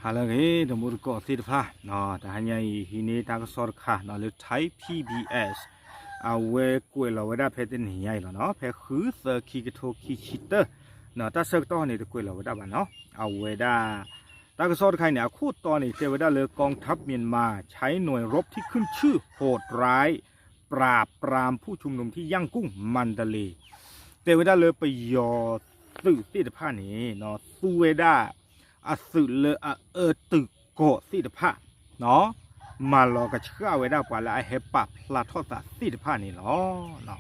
ဟါလၢအဂ့ၤ တံၤသကိးသ့ၣ်တဖၣ်, တဟါညါအံၤ ဟံးန့ၢ်တၢ်ကစီၣ်တခါလၢ Thai PBS အဝဲကွဲးလီၤဝဲဒၣ်ဖဲတနံၤညါအံၤလီၤနီၤ, ဖဲဃုသၢခံကထိခံဆံတၢ, တၢ်ဆၢကတီၢ်န့ၣ် တကွဲးလီၤဝဲဒၣ်ဘၣ်နီၤ, အဝဲဒၣ် တၢ်ကစီၣ်တခါအံၤန့ၣ် အခိၣ်တီန့ၣ် တဲဝဲဒၣ်လၢ กองทัพเมียนมาใช้หน่วยรบที่ขึ้นชื่อ โหดร้าย ปราบปรามผู้ชุมนุมที่ย่างกุ้ง มันดาเลย์ တဲဝဲဒၣ်လၢပယီၤသုးသ့ၣ်တဖၣ်န့ၣ် သူဝဲဒၣ် အသုးလၢအအၢတုၤကီၢ်သ့ၣ်တဖၣ် မၤလီၤကဆှၣ်ဝဲဒၣ်ပှၤလၢအဟဲပာ်ဖျါထီၣ်သးသ့ၣ်တဖၣ်န့ၣ်လီၤ.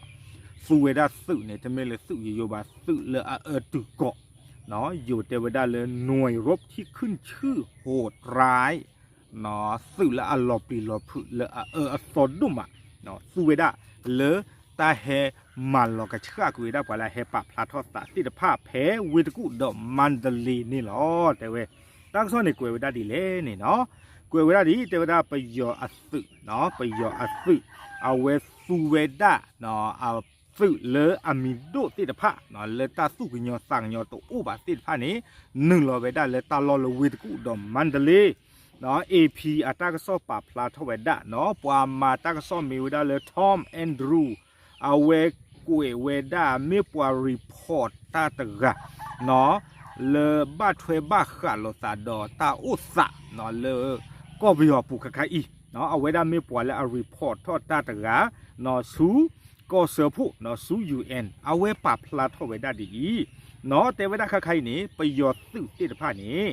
သူဝဲဒၣ်သုးန့ၣ် တမ့ၢ်လၢသုးယိယိဘၣ်, သုးလၢအအၢတုၤကီၢ်, ယိၤတဲဝဲဒၣ်လၢ หน่วยรบที่ขึ้นชื่อ โหดร้าย သုးလၢအလီၤပျံၤလီၤဖုးလၢအအၢအသီဒိၣ်မး, သူဝဲဒၣ်လၢတၢ်ဟဲမၤလီၤကဆှၣ်ကွံာ်ဝဲဒၣ်ပှၤလၢအဟဲပာ်ဖျါထီၣ်သးသ့ၣ်တဖၣ် ဖဲဝ့ၢ်တကူၣ်ဒီးမါဒလ့န့ၣ်လီၤ. တဲဝဲ တၢ်ကစီၣ်န့ၣ်ကွဲးဝဲဒၣ်ဒ်လဲၣ်န့ၣ်နီၤ, ကွဲးဝဲဒၣ်ဒ် တဲဝဲဒၣ်ပယီၤအသုး, ပယီၤအသုး အဝဲသူဝဲဒၣ် အသုးလၢအမံၤဒိၣ်သ့ၣ်တဖၣ် လၢတၢ်သူၣ်ကညီၤသးကညီၤတအိၣ်ဘၣ်သ့ၣ်တဖၣ်န့ၣ် နုာ်လီၤဝဲဒၣ်လၢတၢ်လီၢ်လၢဝ့ၢ်တကူၣ်ဒီးမါဒလ့, AP အတၢ်ကစီၣ်ပာ်ဖျါထီၣ်ဝဲဒၣ်နီၤ, ပှၤမၤတၢ်ကစီၣ်မ့ၢ်ဝဲဒၣ်လၢ Tom Andrew အဝဲကွဲးဝဲဒၣ်မ့ၢ်ပှၤ report တၢ်တဂၤ လၢဘၣ်ထွဲဘၣ်ဃးလိာ်သးဒီးတၢ်အိၣ်သး လၢကီၢ်ပယီၤပူၤခါခါအံၤ, အဝဲဒၣ်မ့ၢ်ပှၤလၢအ report ထီၣ်တၢ်တဂၤ ဆူကီၢ်စၢဖှိၣ် ဆူ UN အဝဲပာ်ဖျါထီၣ်ဝဲဒၣ်ဒ်အံၤ, တဲဝဲဒၣ်ခါခါအံၤန့ၣ် ပယီၤသုးသ့ၣ်တဖၣ်န့ၣ်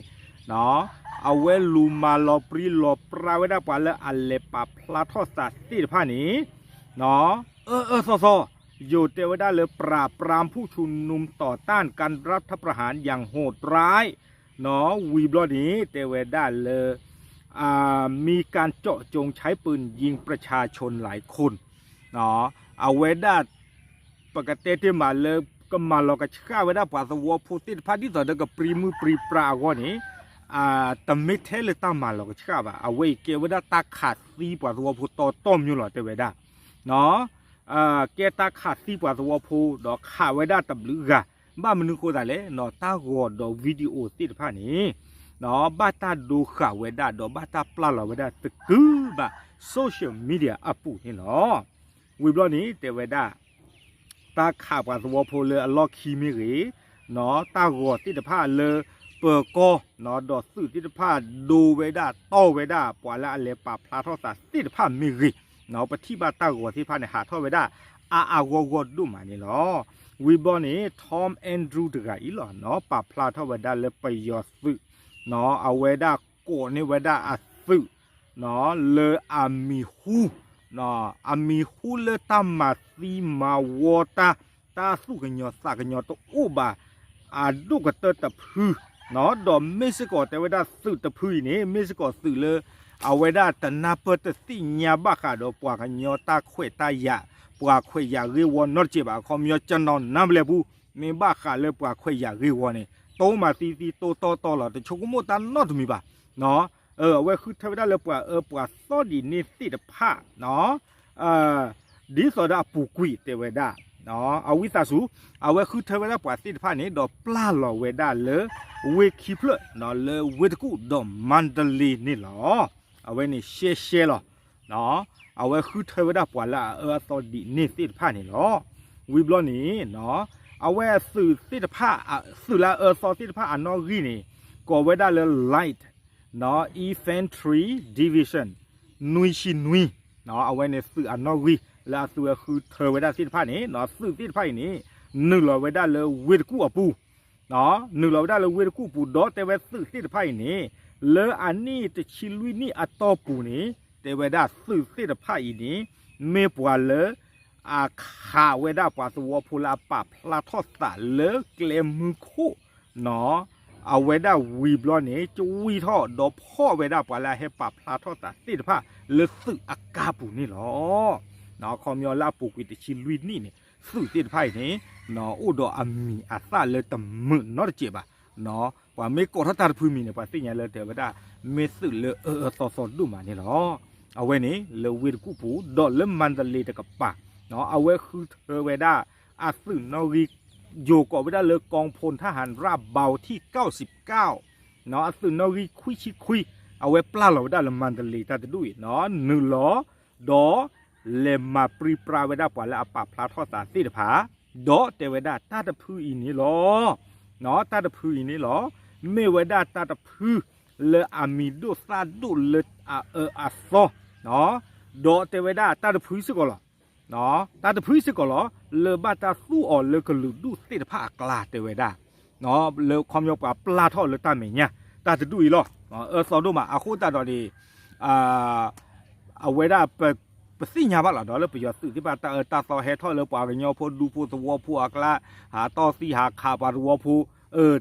အဝဲလူၤမၤလီၤပြံလီၤပြါဝဲဒၣ်ပှၤလၢအလဲၤပာ်ဖျါထီၣ်သးသ့ၣ်တဖၣ်န့ၣ် အၢအၢသီသီ, ယိၤတဲဝဲဒၣ်လၢ ปราบปรามผู้ชุมนุมต่อต้านการรัฐประหารอย่างโหดร้าย ဝံၤဘျီန့ၣ် တဲဝဲဒၣ်လၢ มีการเจาะจงใช้ปืนยิงประชาชนหลายคน အဝဲဒၣ် ပကတဲတ့ၢ်မးလၢ ကမၤလီၤကဆှၣ်ဝဲဒၣ်ပှၤသဝီဖိသ့ၣ်တဖၣ် ဒ်သိးဒီးကပြံမုၢ်ပြံပြါအဂီၢ်န့ၣ် တမ့ၢ်ထဲလၢတၢ်မၤလီၤကဆှၣ်ဘၣ်, အဝဲအံၤကဲဝဲဒၣ်တၢ်ခးသံပှၤသဝီဖိတီတီမျိၤလီၤ တဲဝဲဒၣ် ကဲတၢ်ခးသံပှၤသဝီဖိဒီးခးဝဲဒၣ်တဘျုးဂၤ, ဘၣ်မနုၤဃိသးလဲၣ်, တၢ်ဂီၤဒီး video သ့ၣ်တဖၣ်န့ၣ် ဘၣ်တၢ်ဒိဃာ်ဝဲဒၣ်ဒီးဘၣ်တၢ်ပျၢ်လီၤဝဲဒၣ်သကုၤဘၣ် social media အပူၤန့ၣ်လီၤ. ဝံၤဘျီန့ၣ် တဲဝဲဒၣ် တၢ်ခးပှၤသဝီဖိလၢအလီၢ်ခံမ့ၢ်ဂ့ၤ, တၢ်ဂီၤသ့ၣ်တဖၣ်လၢပၢၤကီၢ် ဒီးသုးသ့ၣ်တဖၣ်ဒိဝဲဒၣ်တီၢ်ဝဲဒၣ်ပှၤလၢအလဲၤပာ်ဖျါထီၣ်သးသ့ၣ်တဖၣ်မ့ၢ်ဂ့ၤ, ပထံၣ်ဘၣ်တၢ်ဂီၤသ့ၣ်တဖၣ်န့ၣ် ဟးထီၣ်ဝဲဒၣ်အါအါဂီၢ်ဂီၢ်ဒိၣ်မးန့ၣ်လီၤ. ဝံၤဘျီန့ၣ် Tom Andrew တဂၤအံၤလီၤ ပာ်ဖျါထီၣ်ဝဲဒၣ်လၢပယီၤသုး အဝဲဒၣ်ကိးန့ၢ်ဝဲဒၣ်အသုး လၢအမံၤဟူ အမံၤဟူလၢတၢ်မၤသံမၤဝီတၢ် တၢ်သူၣ်ကညီၤသးကညီၤတအိၣ်ဘၣ် အဒိၣ်ကတၢၢ်တဖု, ဒီးမ့ၢ်စ့ၢ်ကီးတဲဝဲဒၣ်သုးတဖုအံၤန့ၣ် မ့ၢ်စ့ၢ်ကီးသုးလၢ အဝဲဒၣ်တနၢ်ပၢၢ်တသ့ၣ်ညါဘၣ်ဃးဒီးပှၤကညီတၢ်ခွဲးတၢ်ယာ် ပှၤခွဲးယာ်ဂ့ၢ်ဝီနီတစဲးဘၣ်, အခီပညီ ကျွန်တော်နားမလည်ဘူး, မ့ၢ်ဘၣ်ဃးလၢပှၤခွဲးယာ်ဂ့ၢ်ဝီန့ၣ် တိမၤသံသံတိတီတီလီၤ, တဆိကမိၣ်တၢ်နီတမံၤဘၣ်. အဝဲဃုထၢဝဲဒၣ်လၢပှၤအၢပှၤသီဒ်န့ၣ်သ့ၣ်တဖၣ် ဒ်သိးဒီးအပူၤကွံာ်တဲဝဲဒၣ် အဝံသးစူၤ အဝဲဃုထၢဝဲဒၣ်ပှၤသ့ၣ်တဖၣ်န့ၣ် ဒီးပျၢ်လီၤဝဲဒၣ်လၢ ဝ့ၢ်ခံဖျၢၣ် လၢဝ့ၢ်တကူၣ်ဒီးမါဒလ့န့ၣ်လီၤ. အဝဲန့ၣ်ရှဲရှဲလီၤ. အဝဲဃုထၢဝဲဒၣ်ပှၤလၢအအၢအသီဒ်န့ၣ်သ့ၣ်တဖၣ်န့ၣ်လီၤ. ဝံၤဘျီန့ၣ် အဝဲသုးသ့ၣ်တဖၣ် သုးလၢအအၢအသီသ့ၣ်တဖၣ်အနီၣ်ဂံၢ်န့ၣ် ကိးဝဲဒၣ်လၢ Light Infantry Division နွံဆံနွံ, အဝဲန့ၣ်သုးအနီၣ်ဂံၢ်လၢအသုးဝဲဃုထၢဝဲဒၣ်သ့ၣ်တဖၣ်န့ၣ် သုးသ့ၣ်တဖၣ်အံၤန့ၣ် နုာ်လီၤဝဲဒၣ်လၢဝ့ၢ်တကူၣ်အပူၤ နုာ်လီၤဝဲဒၣ်လၢဝ့ၢ်တကူၣ်ပူၤ ဒီးတဲဝဲသုးသ့ၣ်တဖၣ်အံၤန့ၣ် လၢအနံၣ်တဆံလွံၢ်နံၣ်အတီၢ်ပူၤန့ၣ် တဲဝဲဒၣ်သုးသ့ၣ်တဖၣ်အံၤန့ၣ် မ့ၢ်ပှၤလၢ အခးဝဲဒၣ်ပှၤသဝီဖိလၢအပာ်ဖျါထီၣ်သးလၢကျဲမုၢ်ခိၣ် အဝဲဒၣ်ဝံၤဘျီန့ၣ် ကဝံၣ်ထီၣ်ဒီးဖီၣ်ဝဲဒၣ်ပှၤလၢအဟဲပာ်ဖျါထီၣ်သးသ့ၣ်တဖၣ်လၢသုးအကါပူၤန့ၣ်လီၤ. အခီပညီလၢအပူၤကွံာ်တဆံလွံၢ်နံၣ်န့ၣ် သုးသ့ၣ်တဖၣ်အံၤန့ၣ် အိၣ်ဒီးအမံၤအသၣ်လၢတမုာ်နီတစဲးဘၣ်. ပှၤမ့ၢ်ကိးထီၣ်တၢ်တဖုမံၤန့ၣ် ပှၤသ့ၣ်ညါလၢတဲဝဲဒၣ် မ့ၢ်သုးလၢအအၢအသီသီဒိၣ်မးန့ၣ်လီၤ. အဝဲန့ၣ်လၢဝ့ၢ်တကူၣ်ပူၤ ဒီးလၢမါဒလ့တကပၤ အဝဲဃုထၢဝဲဒၣ် အသုးနီၣ်ဂံၢ် ယိၤကိးဝဲဒၣ်လၢ กองพลทหารราบเบาที่เก้าสิบเก้า အသုးနီၣ်ဂံၢ်ခွံဆံခွံ အဝဲပျၢ်လီၤဝဲဒၣ်လၢမၤတလ့ၤတၢ်တဒူၣ်အံၤ နုာ်လီၤ ဒီး လဲၤမၤပြံပြါဝဲဒၣ်ပှၤလၢအပာ်ဖျါထီၣ်သးသ့ၣ်တဖၣ်, ဒီးတဲဝဲဒၣ်တၢ်တဖုအံၤန့ၣ်လီၤ. တၢ်တဖုအံၤန့ၣ်လီၤ. မ့ၢ်ဝဲဒၣ်တၢ်တဖု လၢအမံၤဒိၣ်သၣ်ဒိၣ်လၢအအၢအသီ, ဒီးတဲဝဲဒၣ်တၢ်တဖုစ့ၢ်ကီးလီၤ. တၢ်တဖုစ့ၢ်ကီးလီၤ. လၢဘၣ်တၢ်သူၣ်အီၤလၢကလုာ်ဒူၣ်သ့ၣ်တဖၣ်အကျါတဲဝဲဒၣ် လၢခီပညီပှၤပျၢ်ထီၣ်လၢတၢ်မဲာ်ညါ တၢ်တဒူၣ်အံၤလီၤ. အၢသီဒိၣ်မး အဃိသတးဒီးန့ၣ် အဝဲဒၣ် ပသ့ၣ်ညါဘၣ်လီၤဒီး လၢပယီၤသုးသ့ၣ်တဖၣ်တၢ်အၢတၢ်သီဟဲထီၣ်လၢပှၤကညီဖိဒူဖိသဝီဖိအကျါ ဟးတီၢ်သံဟးခးပှၤသဝီဖိ,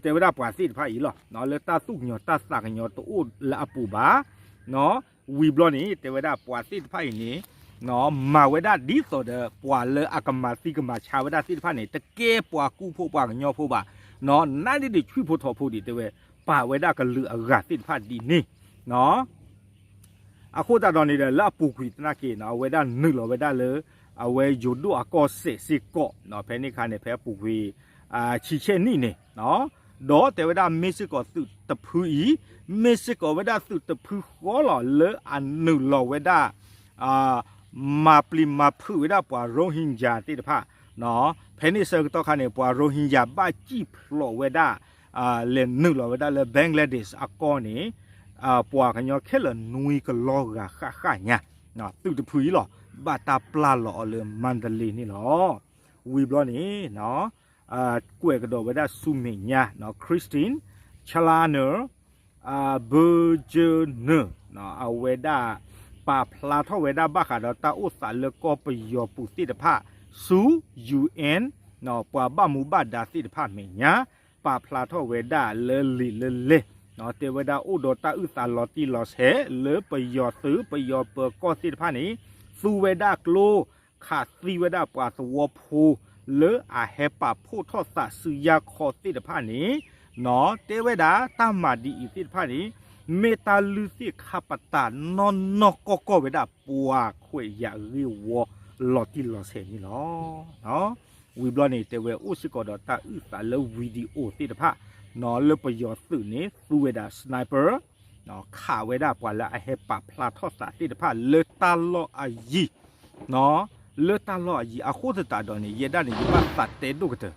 တဲဝဲဒၣ်ပှၤသ့ၣ်တဖၣ်အံၤလီၤ. လၢတၢ်သူၣ်ကညီၤတၢ်သးကညီၤတအိၣ်လၢအပူၤဘၣ် ဝံၤဘျီန့ၣ် တဲဝဲဒၣ်ပှၤသ့ၣ်တဖၣ်အံၤန့ၣ် မၤဝဲဒၣ်ဒ်သိးဒီး ပှၤလၢအကမၤသံကမၤဆါဝဲဒၣ်သ့ၣ်တဖၣ်န့ၣ် တကဲပှၤကူဖိပှၤကညီဖိဘၣ်, နးဒ်ဒ်ဆံၣ်ဖိထီၣ်ဖိဒံးတဲဝဲ ပာ်ဝဲဒၣ်ကလုာ်အဂၤသ့ၣ်တဖၣ်ဒ်န့ၣ် အဃိသတးဒီးန့ၣ်ဒီး လၢအပူၤကွံာ်သနာ်က့ အဝဲဒၣ်နုာ်လီၤဝဲဒၣ်လၢ အဝဲယိၤဒိၣ်အကီၢ်စဲၣ်စ့ၢ်ကီး ဖဲန့ၣ်အခါန့ၣ် ဖဲအပူၤကွံာ် ဆံဆဲၣ်နံၣ်န့ၣ် ဒီးတဲဝဲဒၣ်မ့ၢ်စ့ၢ်ကီးသုးတဖုအံၤ မ့ၢ်စ့ၢ်ကီးဝဲဒၣ်သုးတဖုဃီလီၤ လၢအနုာ်လီၤဝဲဒၣ် မၤပျံၤမၤဖုးဝဲဒၣ်ပှၤ Rohingya သ့ၣ်တဖၣ် ဖဲန့ၣ်ဆၢကတီၢ်ခါန့ၣ် ပှၤ Rohingya ဘၣ်စံၣ်ဖျိးဝဲဒၣ် လဲၤနုာ်လီၤဝဲဒၣ်လၢ Bangladesh အကီၢ်န့ၣ် ပှၤကညီခဲလၢာ်နွံကလီၤဂၤဃၣ်ဃၣ်ညါ သုးတဖုအံၤလီၤ ဘၣ်တၢ်ပျၢ်လီၤအီၤလၢမၤတလ့ၤန့ၣ်လီၤ. ဝံၤဘျီန့ၣ် ကွဲးကဒီးဝဲဒၣ်ဆူမဲာ်ညါ Christine Chalana Burgener အဝဲဒၣ် ပာ်ဖျါထီၣ်ဝဲဒၣ်ဘၣ်ဃးဒီးတၢ်အိၣ်သးလၢကီၢ်ပယီၤပူၤသ့ၣ်တဖၣ် ဆူ UN ပှၤဘၣ်မူဘၣ်ဒါသ့ၣ်တဖၣ်မဲာ်ညါ ပာ်ဖျါထီၣ်ဝဲဒၣ်လၢလံာ်လၢလဲၢ် တဲဝဲဒၣ်အိၣ်ဒီးတၢ်အုၣ်သးလီၤတံၢ်လီၤဆဲး လၢပယီၤသုးပယီၤပၢၤကီၢ်သ့ၣ်တဖၣ်န့ၣ် သူဝဲဒၣ်ကျိ ခးသံဝဲဒၣ်ပှၤသဝီဖိ လၢအဟဲပာ်ဖှိၣ်ထီၣ်သးစုယါခီသ့ၣ်တဖၣ်န့ၣ် တဲဝဲဒၣ်တၢ်မၤဒ်အံၤသ့ၣ်တဖၣ်န့ၣ် မ့ၢ်တၢ်လုၢ်သ့ၣ်ခါပတာ်နီၢ်နီၢ်ကီၢ်ကီၢ်ဝဲဒၣ်ပှၤခွဲးယာ်ဂ့ၢ်ဝီလီၤတံၢ်လီၤဆဲးန့ၣ်လီၤ. ဝံၤဘျီန့ၣ် တဲဝဲအိၣ်စ့ၢ်ကီးဒီးတၢ်အုၣ်သးလၢ video သ့ၣ်တဖၣ် လၢပယီၤသုးန့ၣ် သူဝဲဒၣ် sniper ခးဝဲဒၣ်ပှၤလၢအဟဲပာ်ဖျါထီၣ်သးသ့ၣ်တဖၣ်လၢတၢ်လီၢ်အယံၤ လၢတၢ်လီၢ်အယံၤ အဃိသတးဒီးန့ၣ် ယဲဒၣ်န့ၣ် ယဘၣ်သးတဲဒိၣ်ကတၢၢ်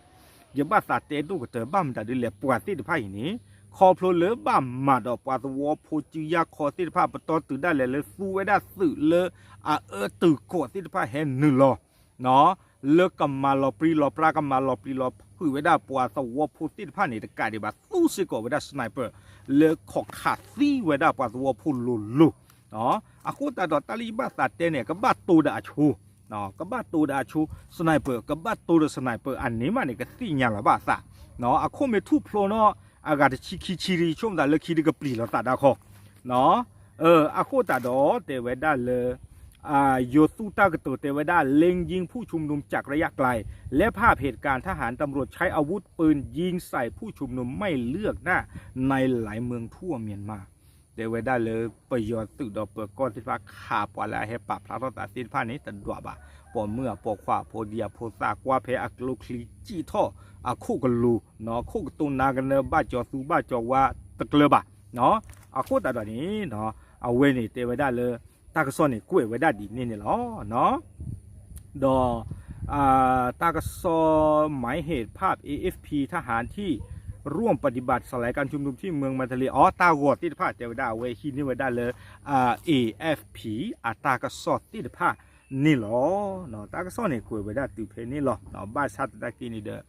ယဘၣ်သးတဲဒိၣ်ကတၢၢ် ဘၣ်မတၤဒ်လဲၣ် ပှၤသ့ၣ်တဖၣ်အံၤန့ၣ် ခီဖျိလၢဘၣ်မၤဒီးပှၤသဝီဖိစုယါခီသ့ၣ်တဖၣ် ပတီၢ်တုၤဒၣ်လဲာ်လၢသူဝဲဒၣ်သုးလၢအအၢတုၤကီးသ့ၣ်တဖၣ်ဟဲနုာ်လီၤ လၢကမၤလီၤပြံလီၤပြါ ကမၤလီၤပြံလီၤဖုးဝဲဒၣ်ပှၤသဝီဖိသ့ၣ်တဖၣ်န့ၣ် တကးဒံးဘၣ် သူစ့ၢ်ကီးဝဲဒၣ် sniper လၢခိးခးသံဝဲဒၣ်ပှၤသဝီဖိလိၤလိၤ အဃိသတးဒီးတၢ်လၢယဘၣ်သးတဲန့ၣ် ကဘၣ်တိၤဒီးအဆိ ကဘၣ်တိၤဒီးအဆိ sniper ကဘၣ်တိၤဒီး sniper အန့ၣ်မးန့ၣ် ကသ့ၣ်ညါလီၤဘၣ်အသး အခိၣ်မ့ၢ်ထူၣ်ဖျိနီၢ် အဂၤတဆံခံဆံ ယဆိကမိၣ်သးလၢခံဒုးကပျံၤလီၤသးဒၣ်ခီ အဃိသတးဒီးတဲဝဲဒၣ်လၢ ယိၤသူၣ်တၢ်ကတိၤတဲဝဲဒၣ် เล็งยิงผู้ชุมนุมจากระยะไกล และภาพเหตุการณ์ทหารตำรวจใช้อาวุธปืนยิงใส่ผู้ชุมนุมไม่เลือกหน้าในหลายเมืองทั่วเมียนมา တဲဝဲဒၣ်လၢပယီၤသုးဒီးပၢၤကီၢ်သ့ၣ်တဖၣ် ခးပှၤလၢအဟဲပာ်ဖျါထီၣ်သးသ့ၣ်တဖၣ်န့ၣ် တဒွးဘၣ် ပိာ်မုၣ်အပိာ်ခွါ အဖိဒံအဖိသၣ် ကွၢ်ဖဲအကျိချံစံၣ်ထီၣ် အခိၣ်ကလူး ခိၣ်ကတိၤနါကနၢ ဘၣ်ကၠီၤသူဘၣ်ကၠီၤဝါတကျၢၤဘၣ် အဃိသတးဒီးန့ၣ် အဝဲန့ၣ်တဲဝဲဒၣ်လၢ တၢ်ကစီၣ်န့ၣ်ကွဲးဝဲဒၣ်ဒ်န့ၣ်န့ၣ်လီၤ ဒီး တၢ်ကစီၣ် หมายเหตุภาพ เอเอฟพี ทหารที่ร่วมปฏิบัติสลายการชุมนุมที่เมืองมันทะเล အီ တၢ်ဂီၤသ့ၣ်တဖၣ်တဲဝဲဒၣ် အဝဲဟံးန့ၢ်ဝဲဒၣ်လၢ เอเอฟพี အတၢ်ကစီၣ်သ့ၣ်တဖၣ်န့ၣ်လီၤ. တၢ်ကစီၣ်န့ၣ်ကွဲးဝဲဒၣ်တုၤဖဲန့ၣ်လီၤ. ဘၣ်ဆၣ်သနာ်က့န့ၣ်ဒီး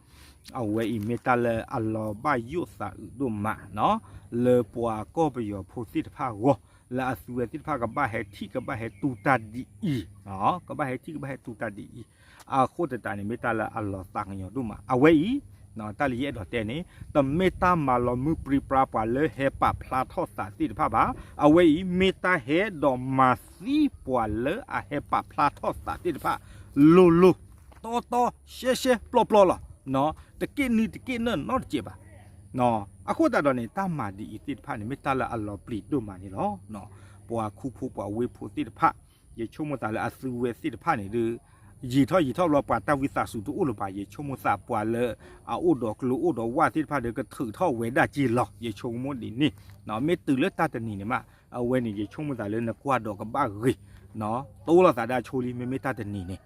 အဝဲအံၤမ့ၢ်တၢ်လၢအလီၤဘၣ်ယိၣ်သးအုးဒိၣ်မး လၢပှၤကီၢ်ပယီၤဖိသ့ၣ်တဖၣ်အဂီၢ် လၢအသုဝဲသ့ၣ်တဖၣ်ကဘၣ်ဟဲထံၣ်ကဘၣ်ဟဲတူၢ်တၢ်ဒ်အံၤ, ကဘၣ်ဟဲထံၣ်ကဘၣ်ဟဲတူၢ်တၢ်ဒ်အံၤ, အဃိသတးန့ၣ် မ့ၢ်တၢ်လၢအလီၤသးကညီၤဒိၣ်မး. အဝဲအံၤ တၢ်လၢယအဲၣ်ဒိးတဲန့ၣ် တမ့ၢ်တၢ်မၤလီၤမုၢ်ပြံပြါပှၤလၢဟဲပာ်ဖျါထီၣ်သးသ့ၣ်တဖၣ်ဘၣ်. အဝဲအံၤ မ့ၢ်တၢ်ဟဲဒီးမၤသံပှၤလၢအဟဲပာ်ဖျါထီၣ်သးသ့ၣ်တဖၣ် လိၤလိၤ တီတီ ရှဲရှဲပျီပျီလီၤ. တက့ၢ်နံၤတက့ၢ်နၢၣ်နီတစဲးဘၣ်. အဃိသတးဒီးန့ၣ် တၢ်မၤဒ်အံၤသ့ၣ်တဖၣ်န့ၣ် မ့ၢ်တၢ်လၢအလီၤပျံၤဒိၣ်မးန့ၣ်လီၤ. ပှၤခူဖိပှၤဝ့ၢ်ဖိသ့ၣ်တဖၣ် ယဆိကမိၣ်သးလၢအသုဝဲသ့ၣ်တဖၣ်န့ၣ်ဒီး ယံာ်ထီၣ်ယံာ်ထီၣ်ဘျီ ပှၤတၢ်ဝံသးစူၤတအိၣ်လၢၤဘၣ်. ယဆိကမိၣ်သးပှၤလၢအအိၣ်ဒီးကျိအိၣ်ဒီးဝၣ်သ့ၣ်တဖၣ်ဒီး ကထုးထီၣ်ဝဲဒၣ်က့ၤလီၤ. ယဆိကမိၣ်ဒ်န့ၣ်, မ့ၢ်တုၤလၢတၢ်တနံၤန့ၣ်မး အဝဲန့ၣ် ယဆိကမိၣ်သးလၢနကွၢ်ဒီးကဘၣ်ဂ့ၤ, တိလိာ်သးဒၣ်ဆိလံ မ့မ့ၢ်တၢ်တနံၤန့ၣ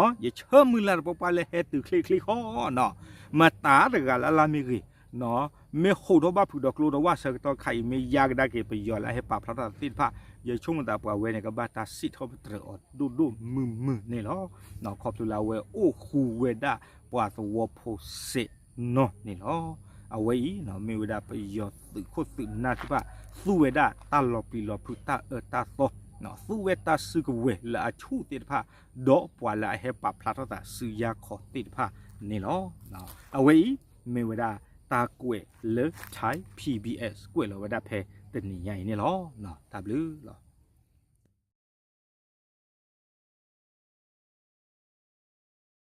်, ယဆၢမုၢ်လၢ်တပှဲၤပှဲၤလၢဟဲတုၤချ့ချ့ဃီနီၤ, မတၤတဂၤလၢ်လၢ်မ့ၢ်ဂ့ၤ, မ့ၢ်ဟိးထီၣ်ဘၣ်ဖုးဒီးကျိဒီးဝၣ်ဆၢကတီၢ်ခါအံၤ မ့ၢ်ယါကဒါက့ၤပယီၤလၢအဟဲပာ်ဖျါထီၣ်သ့ၣ်တဖၣ်, ယဆိကမိၣ်သးပှၤဝဲန့ၣ် ကဘၣ်တၢ်စံးထီၣ်ပတြၢၤအီၤဒိၣ်ဒိၣ်မုၢ်မုၢ်န့ၣ်လီၤ. ခီဖျိလၢအဝဲအိၣ်ဃူဝဲဒၣ်ပှၤသဝီဖိစဲးနီၢ်န့ၣ်လီၤ. အဝဲအံၤ မ့ၢ်ဝဲဒၣ်ပယီၤသုးခိၣ်သုးနၢ်သ့ၣ်တဖၣ် သူဝဲဒၣ်တၢ်လီၤပျံၤလီၤဖုးတၢ်အၢတၢ်သီ, သူဝဲတၢ်စုကဝဲၤလၢအဆူၣ်သ့ၣ်တဖၣ်, ဒီးပှၤလၢအဟဲပာ်ဖျါထီၣ်သးဆူယါခီသ့ၣ်တဖၣ်န့ၣ်လီၤ. အဝဲအံၤ မ့ၢ်ဝဲဒၣ်တၢ်ကွဲးလၢ Thai PBS ကွဲးလီၤဝဲဒၣ်ဖဲတနံၤညါအံၤန့ၣ်လီၤ. တၢ်ဘျုးလီၤ.